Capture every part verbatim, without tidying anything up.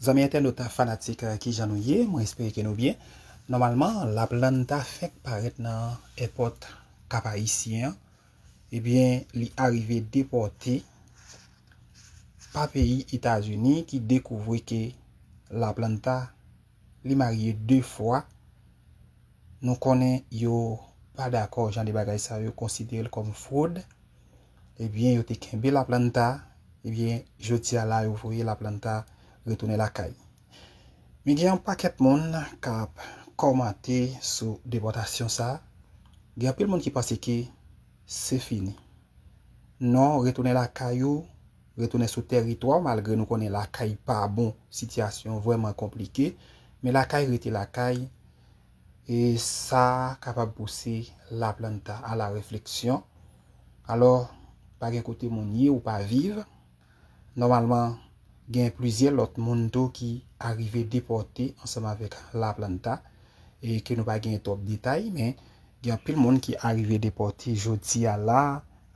Zanmi entènot fanatik, kijan nou ye? Mwen espere ke nou byen. Nòmalman, Laplanta fèk parèt nan èpòt Kap Ayisyen an. Ebyen, li arive depòte pa peyi Etazini ki dekouvri ke Laplanta, li marye de fwa. Nou konnen yo pa dakò jan de bagay sa yo, konsidere l kòm fwod. Ebyen, yo te kenbe Laplanta. Ebyen, jodi a la, yo voye Laplanta retounen lakay. Men gen yon pakèt moun k ap kòmante sou depòtasyon sa. Gen anpil moun ki panse ke se fini. Non, retounen lakay ou, retounen sou tèritwa w, malgre nou konnen lakay pa bon, sitiyasyon vrèman konplike, men lakay rete lakay, e sa kapab pouse Laplanta a la refleksyon. Alò, pa gen kote moun ye ou pa viv. Nòmalman, gen plizyè lòt moun tou ki arive depòte ansanm avèk Laplanta, e ke nou pa gen twòp detay, men gen anpil moun ki arive depòte jodi a la,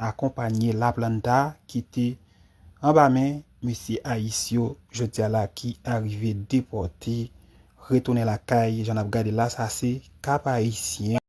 akonpanye Laplanta ki te anba men mesye Ayis yo jodi a la ki arive depòte, retounen lakay. Jan n ap gade la, sa se Kap Ayisyen.